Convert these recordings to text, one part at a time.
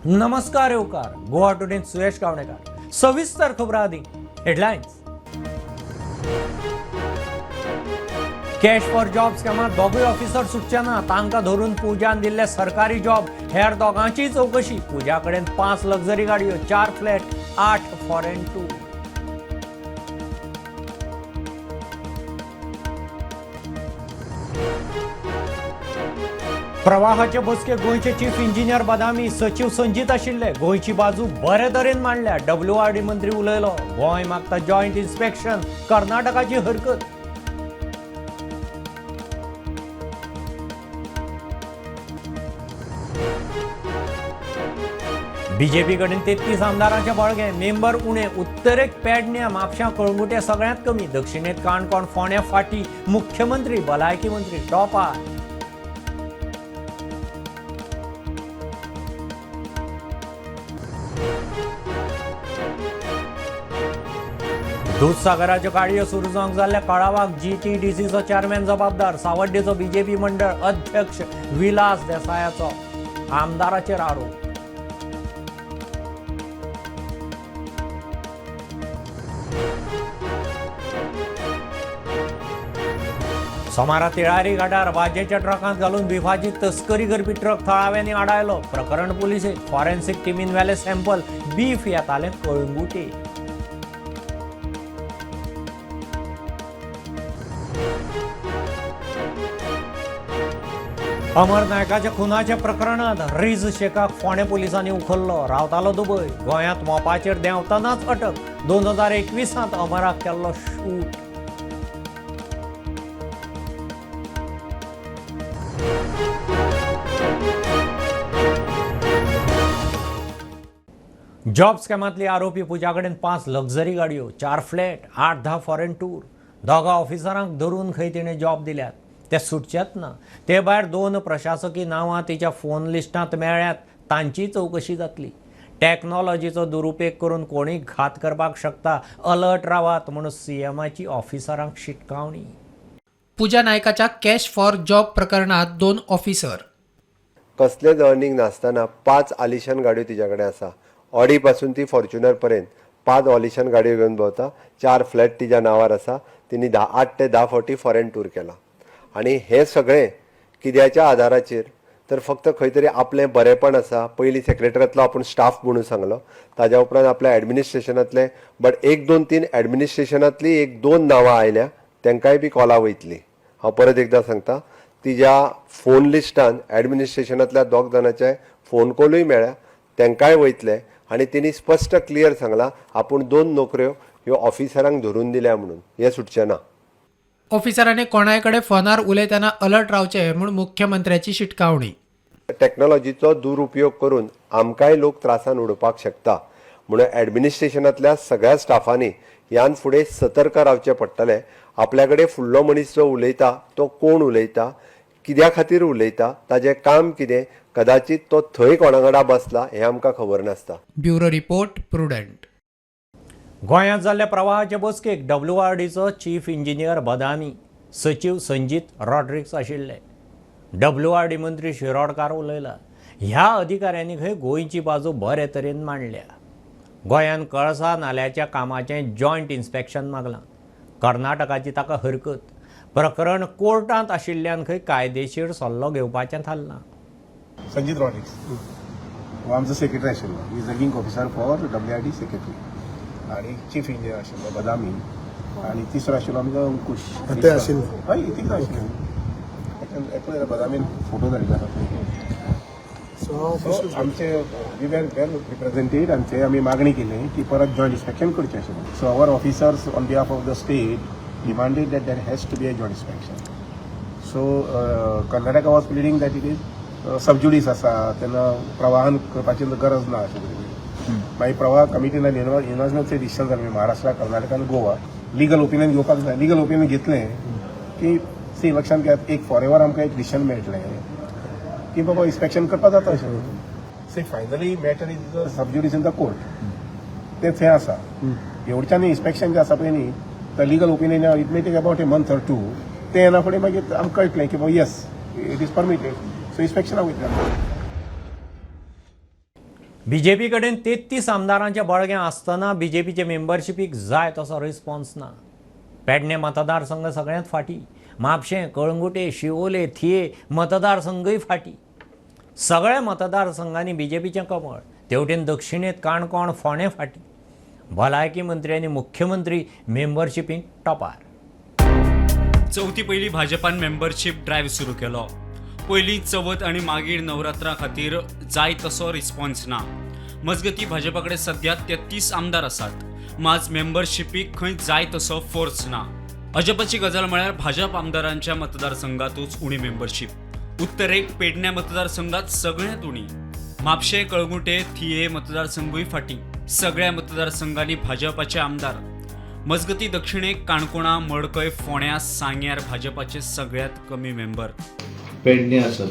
नमस्कार येवकार गोवा टुडेन सुयश गावणेकार. सविस्तर खबरां आदी हेडलायन्स. कॅश फॉर जॉब स्कॅमात दोगूय ऑफिसर सुटचे ना. तांकां धरून पूजान दिल्ले सरकारी जॉब, हेर दोगांचीय चवकशी. पूजा कडेन 5 लक्झरी गाडयो, 4 फ्लॅट, 8 फॉरेन टूर. प्रवाहाचे बसकेक गोंयचे चीफ इंजिनियर बदामी, सचिव संजीत आशिल्ले. गोंयची बाजू बरे तरेन मांडल्या. डब्ल्यूआरडी मंत्री उलयलो. गोंय मागता जॉयंट इन्स्पेक्शन, कर्नाटकाची हरकत. बीजेपी कडेन 33 आमदारांचे बळगें, मेंबर उणे. उत्तरेक पेडण्या, म्हापशां, कळंगुटे सगळ्यांत कमी. दक्षिणेत काणकोण, फोंड्या फाटी. मुख्यमंत्री, भलायकी मंत्री टॉपार. दूधसागराच्यो गाडयो सुरू जावंक जाल्ल्या कळावाक जीटीडीसीचो चॅरमॅन जबाबदार. सावड्डेचो बीजेपी मंडळ अध्यक्ष विलास देसायाचो आमदाराचेर आरोप. सोमारा तिळारी घाटार वाजेच्या ट्रकांत घालून बिफाची तस्करी करपी ट्रक थळाव्यांनी आडायलो. प्रकरण पुलिसेक. फॉरेन्सिक टिमीन व्हेले सॅम्पल. बीफ येतालें कळंगुटे. अमर नायकाच्या खुनाच्या प्रकरणात रिज शेखाक फोंडें पोलिसांनी उखल्लो. रावतालो दुबय. गोंयांत मोपाचेर देंवतनाच अटक. 2021 अमराक केल्लो शूट. जॉब स्कॅमांतली आरोपी पूजा कडेन 5 लक्झरी गाडयो, 4 फ्लॅट, 8-10 फॉरेन टूर. दोगां ऑफिसरांक धरून खंय तिणें जॉब दिल्यात, ते सुटचेच ना. ते भायर 2 प्रशासकी नांवां तिच्या फोन लिस्टांत मेळ्ळ्यात, तांची चवकशी जातली. टॅक्नॉलॉजीचो दुरुपेग करून कोणीय घात करपाक शकता, अलर्ट रावात म्हणून सीएमाची ऑफिसरांक शिटकावणी. पूजा नायकाच्या कॅश फॉर जॉब प्रकरणात 2 ऑफिसर. कसलेच अर्निंग नासतना 5 आलिशान गाडयो तिच्या कडेन आसा. ऑडी पासून ती फॉर्च्युनर पर्यंत 5 आलिशान गाडयो घेवन भोंवता. 4 फ्लॅट तिच्या नांवार आसा. तिने 8 ते 10 फावटी फॉरेन टूर केला. आनी हें सगळें कित्याच्या आदाराचेर, तर फक्त खंय तरी आपलें बरेंपण आसा. पयलीं सेक्रेटरींतलो आपूण स्टाफ म्हणून सांगलो, ताज्या उपरांत आपल्या एडमिनिस्ट्रेशनांतले, बट 1 2 3 एडमिनिस्ट्रेशनांतली 1 2 नांवां आयल्या, तांकांय बी कॉला वयतली. हांव परत एकदां सांगता, तिज्या फोन लिस्टान एडमिनिस्ट्रेशनांतल्या 2 जाणांचे फोन कॉलूय मेळ्ळ्या, तांकांय वयतले. आनी तिणी स्पश्ट क्लियर सांगलां आपूण 2 नोकऱ्यो ह्यो ऑफिसरांक धरून दिल्या म्हणून. हें सुटचें ना. ऑफिसरांनी कोणाय कडेन फोनार उलयतना अलर्ट रावचें म्हूण मुख्यमंत्र्याची शिटकावणी. टॅक्नॉलॉजीचो दुरुपयोग करून आमकांय लोक त्रासान उडोवपाक शकता, म्हणून एडमिनिस्ट्रेशनांतल्या सगळ्या स्टाफांनी ह्यान फुडें सतर्क रावचें पडटलें. आपल्या कडेन फुडलो मनीस जो उलयता तो कोण उलयता, कित्या खातीर उलयता, ताजें काम कितें, कदाचित तो थंय कोणा वांगडा बसला हें आमकां खबर नासता. Bureau report, Prudent. गोंयांत जाल्ल्या प्रवाहाचे बसकेक डब्ल्यूआरडीचो चीफ इंजिनियर बदामी, सचिव संजीत रॉड्रिक्स आशिल्ले. डब्ल्यूआरडी मंत्री शिरोडकार उलयला. ह्या अधिकाऱ्यांनी खंय गोंयची बाजू बरे तरेन मांडल्या. गोंयान कळसा नाल्याच्या कामाचें जॉयंट इन्स्पेक्शन मागलां. कर्नाटकाची ताका हरकत. प्रकरण कोर्टांत आशिल्ल्यान खंय कायदेशीर सल्लो घेवपाचें थारलां. संजीत रॉड्रिक्स हो आमचो सेक्रेटरी आशिल्लो. Is the link officer for WRD secretary. आनी चीफ इंजिनियर आशिल्लो बदामी, आनी तिसरो आशिल्लो आमचो अंकुश. ते आशिल्ले? हय, तिगूय आशिल्ले. बदामीन फोटो धाडिल्लो आसा. सो आमचे we were well represented आनी ते आमी मागणी केली की परत जॉयंट इन्स्पेक्शन करचें आशिल्लें. So our officers on behalf of the state demanded that there has to be a joint inspection. So Karnataka was pleading that it is sub judice आसा, तेन्ना प्रवाहान करपाची गरज ना अशें कितें. मागीर प्रवाह कमिटीन युनानिमस डिसिजन जालें, महाराष्ट्र, कर्नाटका आनी गोवा लिगल ओपिनियन घेवपाक जाय. लिगल ओपिनियन घेतलें की सी लक्षांत घेयात, एक फॉर एवर आमकां एक डिसिजन मेळटलें की बाबा इन्स्पेक्शन करपाक जाता अशें. See, finally matter is sub judice in the court, तें थंय आसा. एवढच्यान इन्स्पेक्शन जें आसा पळय न्ही, the legal opinion it may take about a month or two. तें येना फुडें मागीर आमकां कळटलें की बाबा yes, it is permitted. So इन्स्पेक्शनाक वयतले. बीजेपी कडेन 33 आमदारांचें बळगें आसतना बीजेपीचे मेंबरशिपीक जाय तसो रिस्पॉन्स ना. पेडणे मतदारसंघ सगळ्यांत फाटीं, म्हापशें, कळंगुटे, शिवोले, थिये मतदारसंघूय फाटीं. सगळ्या मतदारसंघांनी बीजेपीचें कमळ. तेवटेन दक्षिणेंत काणकोण, फोंडें फाटीं. भलायकी मंत्री आनी मुख्यमंत्री मेंबरशिपींक टॉपार. चवथी पयलीं भाजपान मेंबरशीप ड्रायव्ह सुरू केलो. पयलीं चवथ आनी मागीर नवरात्रां खातीर जाय तसो रिस्पॉन्स ना. मजगतीं भाजपा कडेन सध्या 33 आमदार आसात, मात मेंबरशिपीक खंय जाय तसो फोर्स ना. अजापाची गजाल म्हळ्यार भाजप आमदारांच्या मतदारसंघातूच उणी मेंबरशीप. उत्तरेक पेडण्या मतदारसंघात सगळ्यांत उणी, म्हापशें, कळंगुटे, थिये मतदारसंघूय फाटीं. सगळ्या मतदारसंघांनी भाजपाचे आमदार. मजगती दक्षिणेक काणकोणा, मडकय, फोंड्या, सांग्यार भाजपाचे सगळ्यात कमी मेंबर. पेडणे आसत,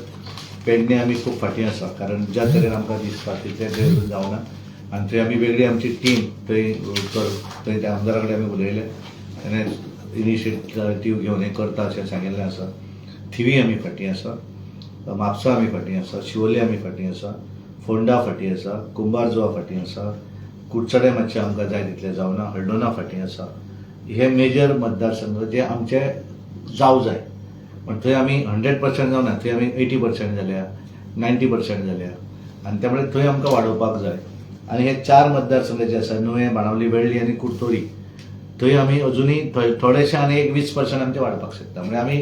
पेडणे आमी खूब फाटीं आसा, कारण ज्या तरेन आमकां दिसता तितलें थंय अजून जावना आनी थंय आमी वेगळी आमची टीम थंय थंय त्या आमदारा कडेन आमी उलयले, ताणें इनिशिएटीव घेवन हें करता अशें सांगिल्लें आसा. थिवी आमी फाटीं आसा, म्हापसा आमी फाटीं आसा, शिवोले आमी फाटीं आसा, फोंडा फाटीं आसा, कुंभारजुआ फाटीं आसा, कुडचडे मातशें आमकां जाय तितलें जावना, हळदोणा फाटीं आसा. हे मेजर मतदारसंघ जे आमचे जावं जाय, पण थंय आमी 100% जावना, थंय आमी 80% जाल्या, 90% जाल्या आनी त्यामुळे थंय आमकां वाडोवपाक जाय. आनी हे 4 मतदारसंघ जे आसा, नुवें, बाणावली, वेळ्ळी आनी कुडतोरी, थंय आमी अजुनूय थोडेशे आनी एक 20% आमचे वाडपाक शकता. म्हणजे आमी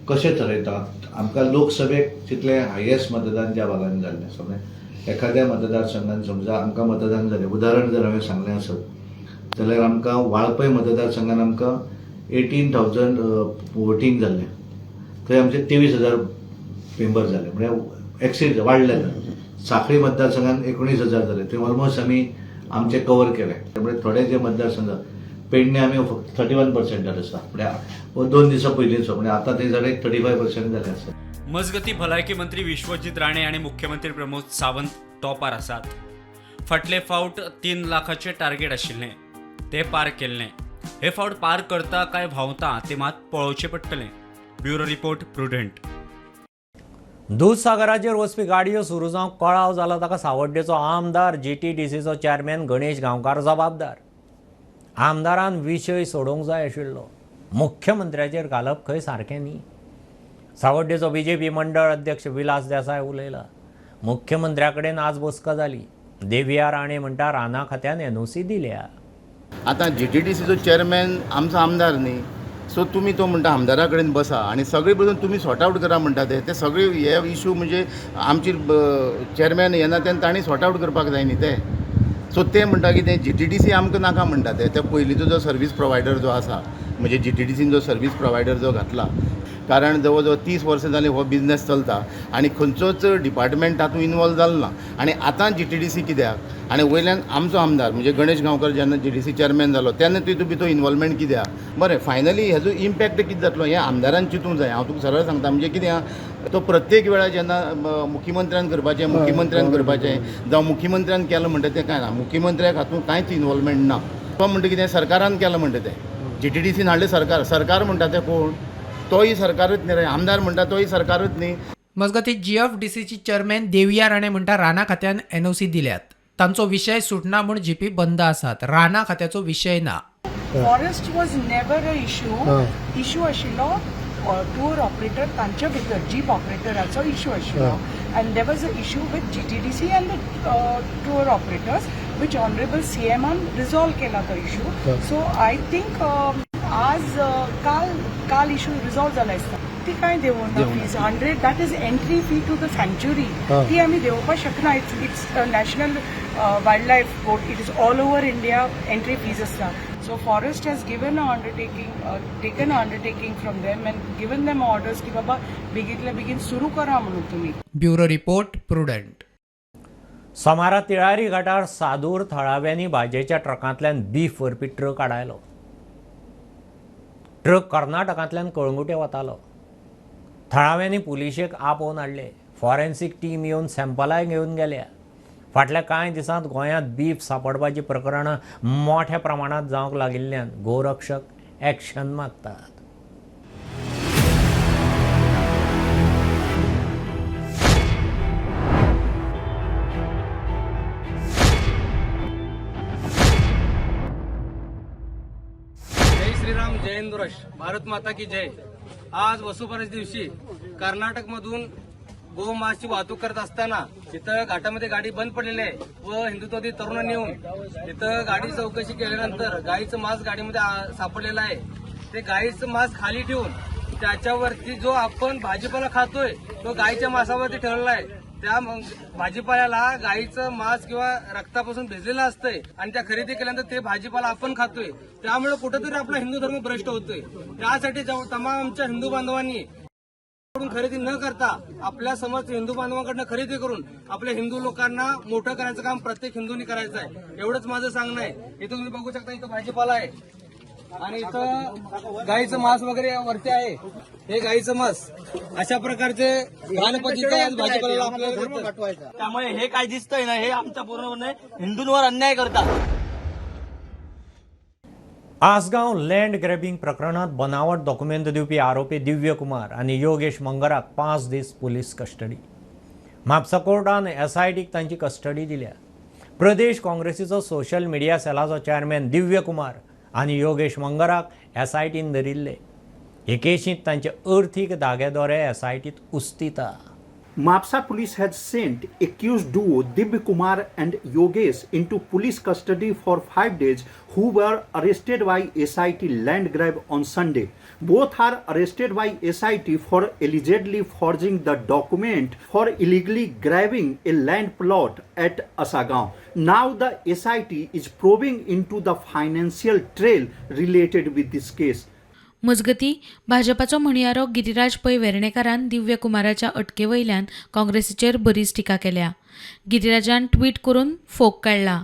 कशें थरयता, आमकां लोकसभेक तितलें हायेस्ट मतदान ज्या भागान जाल्लें आसा, म्हणजे एखाद्या मतदारसंघान समजा आमकां मतदान जालें, उदाहरण जर हांवें सांगलें आसत जाल्यार आमकां वाळपय मतदारसंघान आमकां 18,000 वोटींग जाल्लें, थंय आमचे 23,000 मेंबर जाले, म्हणजे एक्सीड वाडले. साखळी मतदारसंघान 19,000 जाले, थंय ऑलमोस्ट आमी आमचे कवर केले. त्यामुळे थोडे जे मतदारसंघ पेडणे आमी फक्त 31% आसा, म्हणजे 2 दिसां पयलींचो, म्हणजे आतां ते जाले 35% जाले आसा. मजगती भलायकी मंत्री विश्वजीत राणे आनी मुख्यमंत्री प्रमोद सावंत टॉपार आसात. फाटले फावट 3 लाखाचे टार्गेट आशिल्लें, ते पार केल्लें. हे फावट पार करता काय व्हांवता ते मात पळोवचें पडटलें. Bureau report, Prudent. दुधसागराचेर वचपी गाडयो सुरू जावंक कळाव जाला ताका सावड्डेचो आमदार जीटीडीसीचो चॅरमॅन गणेश गांवकार जबाबदार. आमदारान विशय सोडोवंक जाय आशिल्लो, मुख्यमंत्र्याचेर घालप खंय सारकें न्ही. सावड्डेचो बीजेपी मंडळ अध्यक्ष विलास देसाय उलयला. मुख्यमंत्र्या कडेन आज बसका जाली. देविया राणे म्हणटा राना खात्यान एनओसी दिल्या. आतां जीटीडीसीचो चेअरमॅन आमचो आमदार न्ही, सो तुमी तो म्हणटा आमदारा कडेन बसा आनी सगळे बसून तुमी सॉर्ट आवट करा म्हणटा. ते सगळे हे इशू म्हणजे आमची चेअरमॅन येना तेन्ना तांणी सॉर्ट आवट करपाक जाय न्ही ते. सो ते म्हणटा की ते जीटीडीसी आमकां नाका म्हणटा. ते पयलींचो जो सर्वीस प्रोवायडर जो आसा, म्हणजे जीटीडीसीन जो सर्वीस प्रोवायडर जो घातला, कारण जवळ जवळ 30 वर्सां जालीं हो बिजनेस चलता आनी खंयचोच डिपार्टमेंट तातूंत इनवॉल्व जालो ना. आनी आतां जीटीडीसी कित्याक, आनी वयल्यान आमचो आमदार म्हणजे गणेश गांवकर जेन्ना जीटीसी चेअरमॅन जालो तेन्ना तितून भितर इनवॉल्वमेंट कित्याक? बरें, फायनली हेजो इम्पॅक्ट कितें जातलो हें आमदारान चिंतूंक जाय. हांव तुका सरळ सांगता, म्हणजे कितें आहा, तो प्रत्येक वेळार जेन्ना मुख्यमंत्र्यान करपाचें, मुख्यमंत्र्यान करपाचें, जावं मुख्यमंत्र्यान केलां म्हणटा तें कांय ना. मुख्यमंत्र्याक हातूंत कांयच इनवॉल्वमेंट ना. तो म्हणटा कितें सरकारान केलां म्हणटा, तें जीटीडीसीन हाडलें सरकार, सरकार म्हणटा तें कोण, तोय सरकारच न्ही रे, आमदार म्हणटा तोय सरकारच न्ही. मजगतीं जीएफडीसीची चेअरमॅन देविया राणे म्हणटा राना खात्यान एनओसी दिल्यात, तांचो विशय सुटना म्हूण जीपी बंद आसात. राना खात्याचो विशय ना. Forest was never a issue. Issue आशिल्लो टूर ऑपरेटर तांच्या भितर जीप ऑपरेटराचो इशू आशिल्लो, and there was a issue with GTDC and the tour operators which honourable सीएमान resolve केला तो इशू. सो I think आज काल इशू रिजॉल्व जाला दिसता. ती कांय देवना fees 100, that is entry fee to the sanctuary, ती आमी देंवोवपाक शकना. It's national wild life board, it is all over India entry fees आसता. So forest has given a undertaking, taken a undertaking from them and given them orders की बाबा बेगीतल्या बेगीन सुरू करा म्हणून तुम्ही. Bureau report, Prudent. सोमारा तिळारी घाटार सादूर थळाव्यांनी भाजयेच्या ट्रकांतल्यान बीफ व्हरपी ट्रक आडायलो. ट्रक कर्नाटकांतल्यान कळंगुटे वतालो. थळाव्यांनी पुलिशेक आपोवन हाडले. फॉरेन्सीक टीम येवन सॅम्पलाय घेवन गेल्या. फाटल्या कांय दिसांत गोंयांत बीफ सापडपाची प्रकरणां मोठ्या प्रमाणांत जावंक लागिल्ल्यान गोरक्षक एक्शन मागतात. श्रीराम, जय हिंद, भारत माता की जय. आज वसुबारस दिवशी कर्नाटकमधून गोमांसची वाहतूक करत असताना इथं घाटामध्ये गाडी बंद पडलेली आहे व हिंदुत्ववादी तरुणांनी येऊन इथं गाडी चौकशी केल्यानंतर गाईचं मांस गाडीमध्ये सापडलेलं आहे. ते गाईचं मांस खाली ठेवून त्याच्यावरती जो आपण भाजीपाला खातोय तो गाईच्या मांसावरती ठेवलेला आहे. त्या भाजीपाल्याला गाईचं मांस किंवा रक्तापासून भिजलेलं असतंय आणि त्या खरेदी केल्यानंतर ते भाजीपाला आपण खातोय. त्यामुळे कुठेतरी आपला हिंदू धर्म भ्रष्ट होतोय. त्यासाठी तमाम आमच्या हिंदू बांधवांनी खरेदी न करता आपल्या समस्त हिंदू बांधवांकडनं खरेदी करून आपल्या हिंदू लोकांना मोठं करायचं काम प्रत्येक हिंदूंनी करायचं आहे, एवढंच माझं सांगणं आहे. इथं तुम्ही बघू शकता, इथं भाजीपाला आहे आणि इथं गाईचं मांस वगैरे वरती आहे. हे गाईचं मांस, अशा प्रकारचे घाण पद्धतीचं आज भाजीपाल्याला आपल्याला भेटतं. त्यामुळे हे काय दिसतंय ना, हे आमच्या पूर्णपणे हिंदूंवर अन्याय करतात. आसगांव लँड ग्रॅबिंग प्रकरणात बनावट डॉक्युमेंट दिवपी आरोपी दिव्य कुमार आनी योगेश मंगराक 5 दीस पुलीस कस्टडी. म्हापसा कोर्टान एसआयटीक तांची कस्टडी दिल्या. प्रदेश काँग्रेसीचो सोशल मिडिया सेलाचो चेअरमॅन दिव्य कुमार आनी योगेश मंगराक एसआयटीन धरिल्ले. हे केशींत तांचे अर्थीक धागेदोरे एसआयटीत उस्तिता. Mapsa police has sent accused duo Divya Kumar and Yogesh into police custody for 5 days, who were arrested by SIT land grab on Sunday. Both are arrested by SIT for allegedly forging the document for illegally grabbing a land plot at Asagaon. Now the SIT is probing into the financial trail related with this case. मजगती भाजपाचो म्हणयारो गिरीराज पै वेर्णेकारान दिव्य कुमाराच्या अटके वयल्यान काँग्रेसीचेर बरीच टिका केल्या. गिरीराजान tweet करून फोग काडला.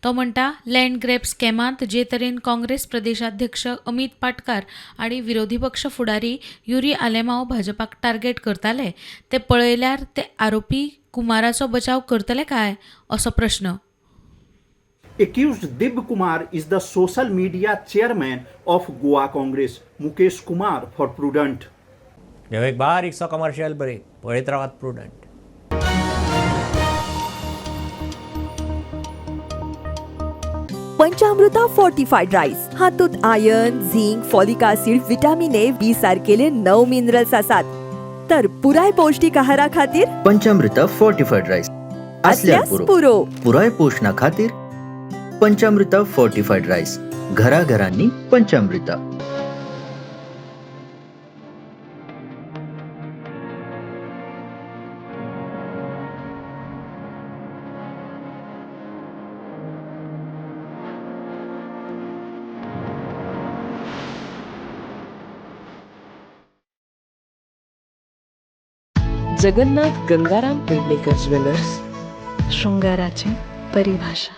तो म्हणटा, लँड ग्रॅब स्कॅमांत जे तरेन काँग्रेस प्रदेशाध्यक्ष अमीत पाटकार आनी विरोधी पक्ष फुडारी युरी आलेमांव भाजपाक टार्गेट करताले ते पळयल्यार ते आरोपी कुमाराचो बचाव करतले काय असो प्रश्न. Accused Divya Kumar is the social media chairman of Goa Congress. Mukesh Kumar for Prudent. एक बारीकसो कमर्शियल ब्रेक. पळयत रावात प्रुडंट. पंचामृता फोर्टिफाईड राईस हातूंत iron, zinc, folic acid, vitamin A, B सारकेले 9 मिनरल्स आसात. तर पुराय पौष्टिक आहारा खातीर पंचामृता फोर्टिफाईड राईस असल्यास पुरो. पुराय पोषणा खातीर पंचामृता फोर्टिफाईड राईस, घराघरांनी पंचामृता. जगन्नाथ गंगाराम पेडणेकर ज्वेलर्स, शृंगाराची परिभाषा.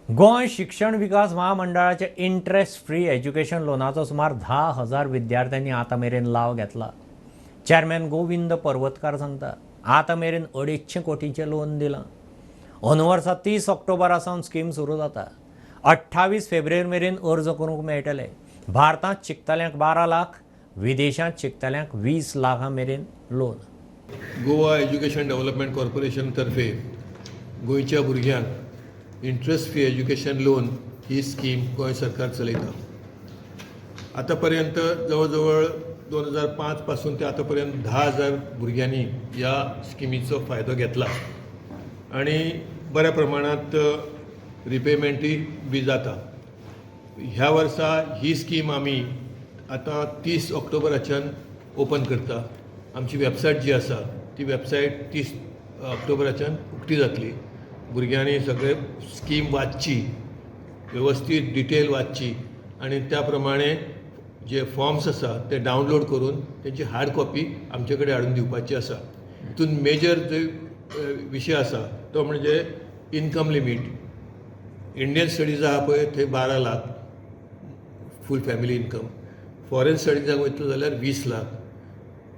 गोंय शिक्षण विकास महामंडळाच्या इंट्रस्ट फ्री एज्युकेशन लोनाचो सुमार 10,000 विद्यार्थ्यांनी आतां मेरेन लाव घेतला. चेअरमॅन गोविंद पर्वतकार सांगता, आतां मेरेन 250 कोटींचें लोन दिलां. अंदू वर्सा 30 ऑक्टोबरा सावन स्कीम सुरू जाता. 28 फेब्रुवारी मेरेन अर्ज करूंक मेळटले. भारतांत शिकतल्यांक 12 लाख, विदेशांत शिकतल्यांक 20 लाखां मेरेन loan. Goa education development corporation तर्फे गोंयच्या भुरग्यांक इंट्रस्ट फ्री एज्युकेशन लोन ही स्कीम गोंय सरकार चलयता. आतां पर्यंत जवळ जवळ 2005 पासून ते आतां पर्यंत 10,000 भुरग्यांनी ह्या स्किमीचो फायदो घेतला आनी बऱ्या प्रमाणांत रिपेमेंटूय बी जाता. ह्या वर्सा ही स्कीम आमी आतां 30 ऑक्टोबराच्यान ओपन करता. आमची वेबसायट जी आसा ती वेबसायट 30 ऑक्टोबराच्यान उक्ती जातली. भुरग्यांनी सगळे स्कीम वाचची, वेवस्थीत डिटेल वाचची आनी त्या प्रमाणे जे फॉर्म्स आसा ते डावनलोड करून तेंची हार्ड कॉपी आमचे कडेन हाडून दिवपाची आसा. हितून मेजर जे विशय आसा तो म्हणजे इनकम लिमीट. इंडियन स्टडीज आहा पळय थंय 12 lakh full family income, foreign स्टडीजाक वयतलो जाल्यार 20 लाख,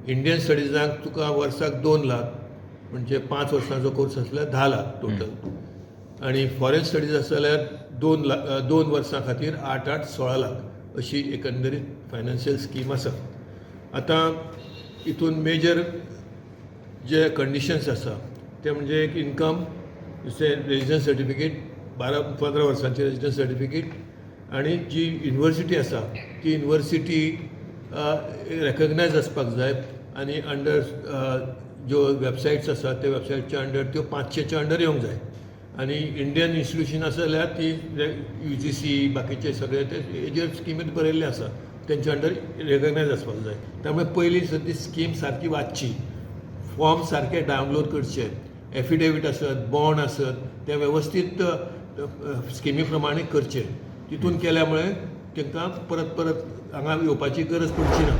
इंडियन स्टडीजाक तुका वर्साक 2 लाख म्हणजे 5 वर्सांचो कोर्स आसल्यार 10 लाख टोटल, आनी फॉरेन स्टडीज आसा जाल्यार 2 लाख, 2 वर्सां खातीर 8 8 16 लाख अशी एकंदरीत फायनान्शियल स्कीम आसा. आतां हितून मेजर जे कंडिशन्स आसा ते म्हणजे एक इनकम, दुसरें रेजिडन्स सर्टिफिकेट, 12-15 वर्सांची रेजिडन्स सर्टिफिकेट आनी जी युनिवर्सिटी आसा ती युनिवर्सिटी रेकग्नायज आसपाक जाय आनी अंडर ज्यो वेबसायट्स आसा त्या वेबसायटच्या अंडर त्यो 500च्या अंडर येवंक जाय आनी इंडियन इन्स्टिट्यूशन आसा जाल्यार ती UGC बाकीचे सगळे ते हेजेर स्किमीत बरयल्ले आसा तेंच्या अंडर रेकग्नायज आसपाक जाय. त्यामुळे पयलीं सद्दी स्कीम सारकी वाचची, फॉर्म सारके डावनलोड करचे, एफिडेवीट आसत, बॉन्ड आसत ते वेवस्थीत स्किमी प्रमाणे करचे. तितून केल्या मुळे तांकां परत परत हांगा येवपाची गरज पडची ना.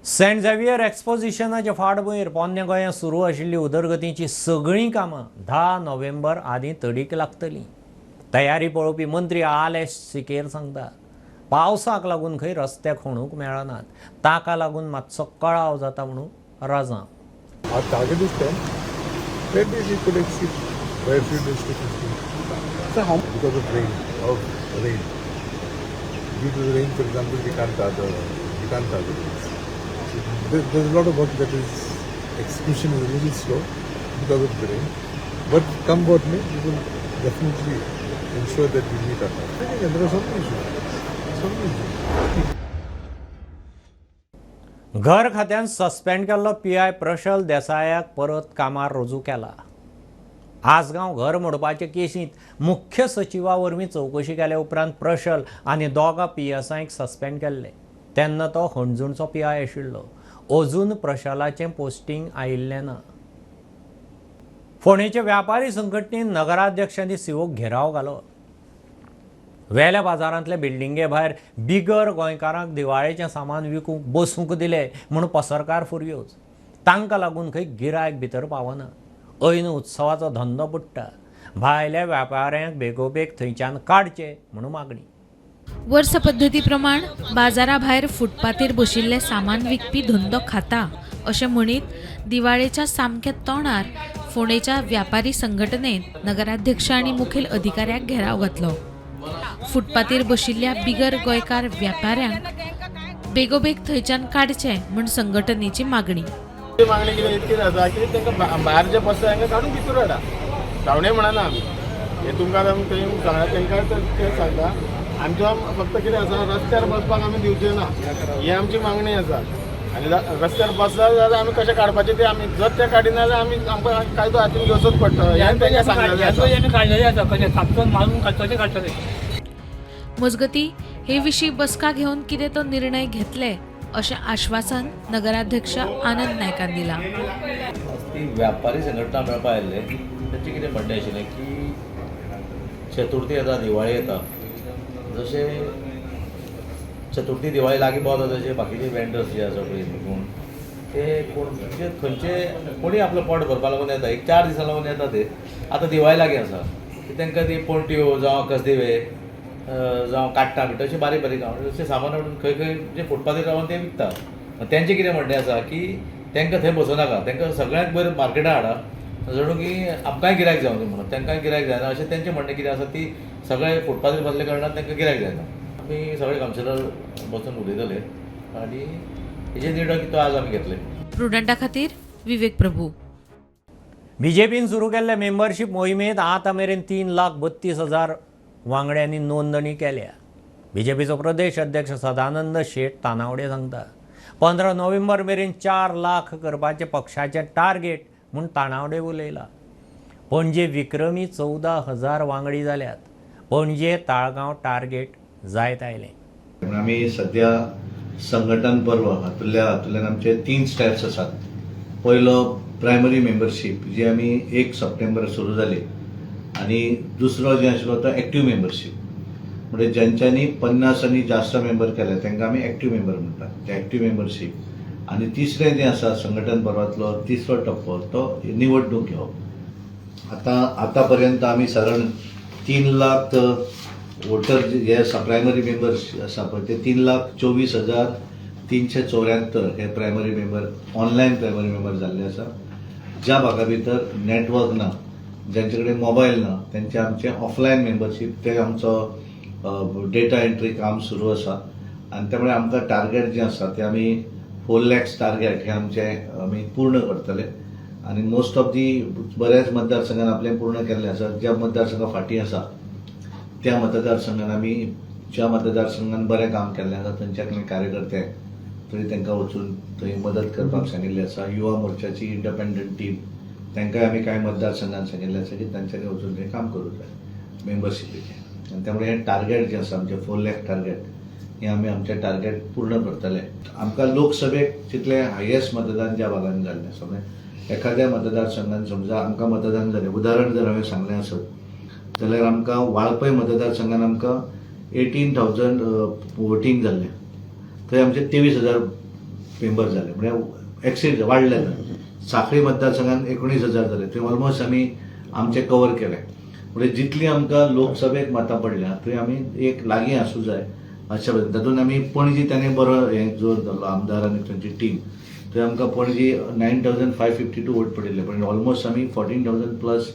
सेंट झेवियर एक्सपोजिशनाचे फाटभूंयेर पोन्ने गोंयांत सुरू आशिल्ली उदरगतीची सगळीं कामां 10 नोव्हेंबर आदीं तडीक लागतलीं. तयारी पळोवपी मंत्री आलेश सिकेर सांगता पावसाक लागून खंय रस्ते खणूंक मेळनात, ताका लागून मातसो कळाव जाता म्हणून राजांव. Our target is 10. Maybe we could exceed by a few days to 15. So how? Because of rain, Due to the rain, for example, we can't tar the roads. So there's a lot of work that is execution is a little slow because of the rain. But come what may, we will definitely ensure that we meet our target. There are so many issues. So many issues. घर खात्यान suspend केल्लो PI Prashal देसायाक परत कामार रुजू केला. आसगांव घर मोडपाचे केशींत मुख्य सचिवा वरवीं चवकशी केल्या उपरांत प्रशल आनी दोगां PSIक सस्पेंड केल्ले. तेन्ना तो हणजूणचो PI आशिल्लो. अजून प्रशलाचें पोस्टिंग आयिल्लें ना. फोंडेचे व्यापारी संघटनेन नगराध्यक्षांनी सीओक घेराव घालो. वेल्या बाजारांतले बिल्डिंगे भायर बिगर गोंयकारांक दिवाळेचें सामान विकूंक बसूंक दिलें म्हूण पसरकार फुरयोज. तांकां लागून खंय गिरायक भितर पावना. ऐन उत्सवाचो धंदो बुडटा. भायल्या व्यापाऱ्यांक बेगोबेग थंयच्यान काडचे म्हणून मागणी. वर्स पद्दती प्रमाण बाजारा भायर फुटपाथीर बशिल्ले सामान विकपी धंदो खाता अशें म्हणीत दिवाळेच्या सामक्या तोंडार फोंडेच्या व्यापारी संघटनेन नगराध्यक्ष आनी मुखेल अधिकाऱ्याक घेराव घातलो. फुटपाथीर बशिल्ल्या बिगर गोंयकार व्यापाऱ्यांक बेगोबेग थंयच्यान काडचे म्हूण संघटनेची मागणी. मागणी कितें इतकीच आसा की तांकां भायर जे बसता तांकां काडून भितर हाडा. धांवणे म्हणना आमी, हे तुमकां थंय सांगला तांकां तें सांगता. आमचो फक्त कितें आसा, रस्त्यार बसपाक आमी दिवचे ना, ही आमची मागणी आसा. आनी रस्त्यार बसता जाल्यार आमी कशें काडपाचें तें आमी जर तें काडिना जाल्यार आमी आमकां कायदो हातीन घेवचोच पडटा हें तांकां सांगलेलें आसा. मजगती हे विशीं बसका घेवन कितें तो निर्णय घेतले अशें आश्वासन नगराध्यक्ष आनंद नायकान दिलां. ती व्यापारी संघटना मेळपा आयिल्ले तांचें कितें म्हणणें आशिल्लें की चतुर्थी येता, दिवाळी येता, जशें चतुर्थी दिवाळी लागीं पावता तशें बाकीचे वेंडर्स जे आसा पळय कोण ते कोण म्हणजे खंयचे कोणी आपलो पोट भरपा लागून येता, एक 4 दिसां लागून येता ते. आतां दिवाळी लागीं आसा तांकां ती पणट्यो जावं कसदिवे जावं काट्टां बिट्टां अशें बारीक बारीक अशें सामान हाडून खंय खंय जे फुटपाथीर रावन ते विकता. तेंचें कितें म्हणणें आसा की तांकां थंय बसोवं नाका, तांकां सगळ्यांक बरें मार्केटां हाडा जणू की आमकांय गिरायक जावं दी म्हणून. तांकांय गिरायक जायना अशें तेंचें म्हणणें कितें आसा ती सगळे फुटपाथीर बसले कारणान तांकां गिरायक जायना. आमी सगळे कावन्सिलर बसून उलयतले आनी हेजे निर्णय तो आज आमी घेतले. प्रुडंटा खातीर विवेक प्रभू. बीजेपीन सुरू केल्ले मेंबरशीप मोहिमेंत आतां मेरेन 3,32,000 वांगड्यांनी नोंदणी केल्या. बीजेपीचो प्रदेश अध्यक्ष सदानंद शेट तानावडे सांगता 15 नोव्हेंबर मेरेन 4 लाख करपाचें पक्षाचें टार्गेट म्हूण तानावडे उलयला. पणजे विक्रमी 14,000 वांगडी जाल्यात. पणजे ताळगांव टार्गेट जायत आयलें. आमी सद्या संघटन पर्व हातूंतल्यान आमचे 3 स्टेप्स आसात. पयलो प्रायमरी मेंबरशीप जी आमी 1 सप्टेंबर सुरू जाली आनी दुसरो जे आशिल्लो तो एक्टीव मेंबरशीप, म्हणजे ज्यांच्यांनी 50 आनी जास्त मेंबर केले तांकां आमी एक्टीव मेंबर म्हणटात, ते एक्टीव मेंबरशीप. आनी तिसरें जें आसा संघटन पर्वांतलो तिसरो टप्पो तो निवडणूक घेवप. आतां पर्यंत आमी सादारण 3 लाख वोटर जे आसा प्रायमरी मेंबर्स आसा पळय ते 3,24,374 हे primary member online primary member जाल्ले आसा. ज्या भागा भितर नेटवर्क ना, ज्यांचे कडेन मोबायल ना, तेंचे आमचे ऑफलायन मेंबरशीप ते आमचो डेटा एंट्री काम सुरू आसा. आनी त्यामुळे आमकां टार्गेट जें आसा तें आमी 4 lakhs target हे आमचें आमी पूर्ण करतले आनी मोस्ट ऑफ the बऱ्याच मतदारसंघान आपलें पूर्ण केल्लें आसा. ज्या मतदारसंघा फाटीं आसा त्या मतदारसंघान आमी ज्या मतदारसंघान बरें काम केल्लें आसा थंयच्या कार्यकर्ते थंय तांकां वचून थंय मदत करपाक सांगिल्लें आसा. युवा मोर्चाची इंडिपेंडंट टीम तांकांय आमी कांय मतदारसंघान सांगिल्लें आसा की तांच्यांनी वचून थंय काम करूंक जाय मेंबरशिपीचें. आनी त्यामुळे हें टार्गेट जें आसा आमचें 4 लाख टार्गेट हें आमी आमचें टार्गेट पूर्ण करतले. आमकां लोकसभेक जितलें हायेस्ट मतदान ज्या भागान जाल्लें आसा म्हणजे एखाद्या मतदारसंघान समजा आमकां मतदान जालें, उदाहरण जर हांवें सांगलें आसत जाल्यार आमकां वाळपय मतदारसंघान आमकां 18,000 वोटींग जाल्लें, थंय आमचे 23,000 मेंबर जाले, म्हणजे एक्सीड वाडले. साखळी मतदारसंघान 19,000 जाले, थंय ऑलमोस्ट आमी आमचें कवर केलें. म्हणजे जितली आमकां लोकसभेक मतां पडल्या थंय आमी एक लागीं आसूं जाय अशा पद्दतीन. तातूंत आमी पणजी ताणें बरो हें जोर धरलो आमदार आनी थंयची टीम, थंय आमकां पणजी 9,552 वोट पडिल्ले, पण ऑलमोस्ट आमी 14,000 प्लस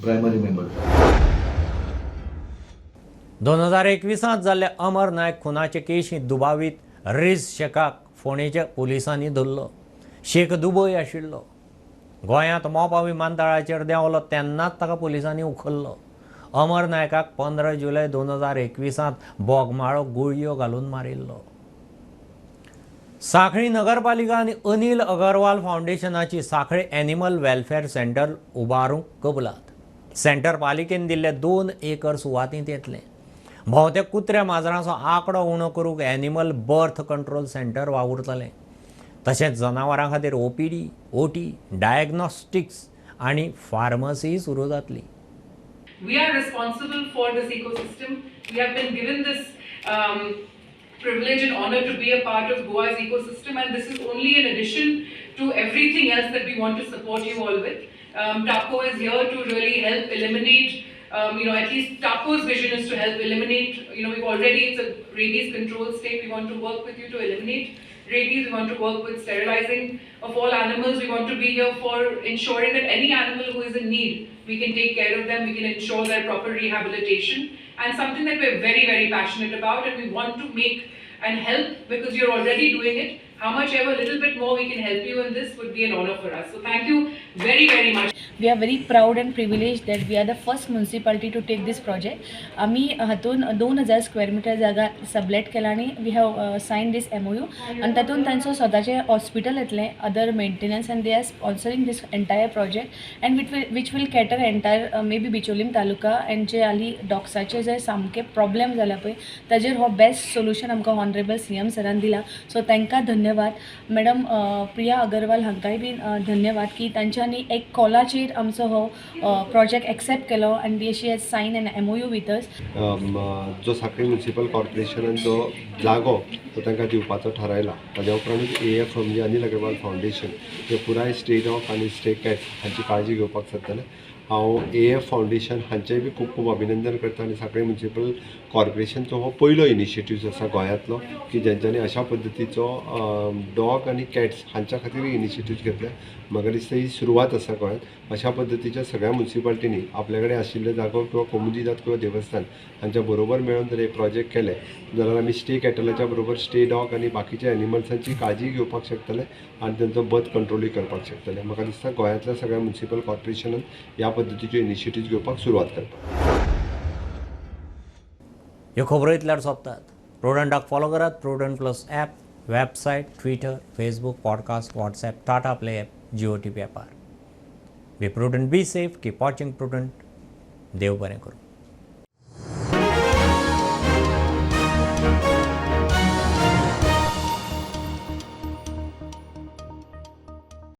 प्रायमरी मेंबर. 2021 जाल्ल्या अमर नायक खुनाचे केशींत दुबावीत रिज शेखाक फोंडेच्या पुलिसांनी धरलो. शेख दुबय आशिल्लो. गोंयांत मोपा विमानतळाचेर देंवलो तेन्नाच ताका पुलिसांनी उखल्लो. अमर नायकाक 15 जुलय 2021 बोगमाळो गुळयो घालून मारिल्लो. सांखळी नगरपालिका आनी अनिल अगरवाल फावंडेशनाची सांखळी एनिमल वेलफेअर सेंटर उबारूंक कबलात. सेंटर पालिकेन दिल्ले 2 एकर सुवातींत येतलें. भोंवत्या कुत्र्या माजरांचो आंकडो उणो करूंक एनिमल बर्थ कंट्रोल सेंटर वावुरतलें. तशेंच जनावरां खातीर ओपीडी, ओटी, डायग्नॉस्टिक्स आनी फार्मसी सुरू जातली. We are responsible for this ecosystem. We have been given this privilege and honor to be a part of Goa's ecosystem, and this is only in addition to everything else that we want to support you all with. TACO is here to really help eliminate, at least TACO's vision is to help eliminate, we've already, it's a rabies control state, we want to work with you to eliminate rabies, we want to work with sterilizing of all animals, we want to be here for ensuring that any animal who is in need, we can take care of them, we can ensure their proper rehabilitation, and something that we're very, very passionate about, and we want to make and help because you're already doing it. How much ever little bit more we can help you in this would be an honor for us. So thank you very, very much. We are very proud and privileged that we are the first municipality to take this project. आमी हातून 2000 square metre जागा sublet केला आनी we have sign this MOU आनी तातूंत तांचो स्वताचें hospital येतलें, other maintenance, and they are sponsoring this entire project and which will cater entire may be Bicholim taluka and जे हालीं डॉग्साचे जे सामके प्रॉब्लेम जाला पळय ताजेर हो बेस्ट सोल्युशन आमकां ऑनरेबल सीएम सरान दिला. सो तांकां धन्यवाद. मॅडम प्रिया अगरवाल हांकांय बी धन्यवाद की तांच्यांनी एक कॉलाचेर आमचो हो प्रोजेक्ट एक्सेप्ट केलो आनी she has sign an MOU with us. जो सांखळी म्युनिसिपल कॉर्पोरेशनान जो जागो तो तांकां दिवपाचो थारायला ताज्या उपरांतूच एएफ म्हणजे अनिल अगरवाल फावंडेशन हे पुराय स्टे डॉग आनी स्टे कॅट्स हांची काळजी घेवपाक सोदतलें. हांव एएफ फावंडेशन हांचेंय बी खूब खूब अभिनंदन करता आनी सांखळी म्युनिसिपल कॉर्पोरेशनचो हो पयलो इनिशिएटीव आसा गोंयांतलो की जेंच्यांनी अशा पद्दतीचो डॉग आनी कॅट्स हांच्या खातीर इनिशिएटीव घेतल्या. म्हाका दिसता ही सुरवात आसा गोंयांत. अशा पद्दतीच्या सगळ्या म्युनिसिपालिटींनी आपल्या कडेन आशिल्ले जागो किंवा कोमुनिदाद किंवा देवस्थान हांच्या बरोबर मेळून जर हे प्रोजेक्ट केले जाल्यार आमी स्टे कॅटलाच्या बरोबर स्टे डॉग आनी बाकीच्या एनिमल्सांची काळजी घेवपाक शकतले आनी तांचो बर्थ कंट्रोलूय करपाक शकतले. म्हाका दिसता गोंयांतल्या सगळ्या म्युनिसिपल कॉर्पोरेशनान ह्या पद्दतीच्यो इनिशिएटीव घेवपाक सुरवात करपाक. ह्यो खबरो इतल्यार सोंपतात. प्रुडंटाक फॉलो करात. Prudent plus app, website, Twitter, Facebook, podcast, WhatsApp, Tata Play app, Jio TV ॲपार. Be prudent, be safe, keep watching Prudent. देव बरें करूं.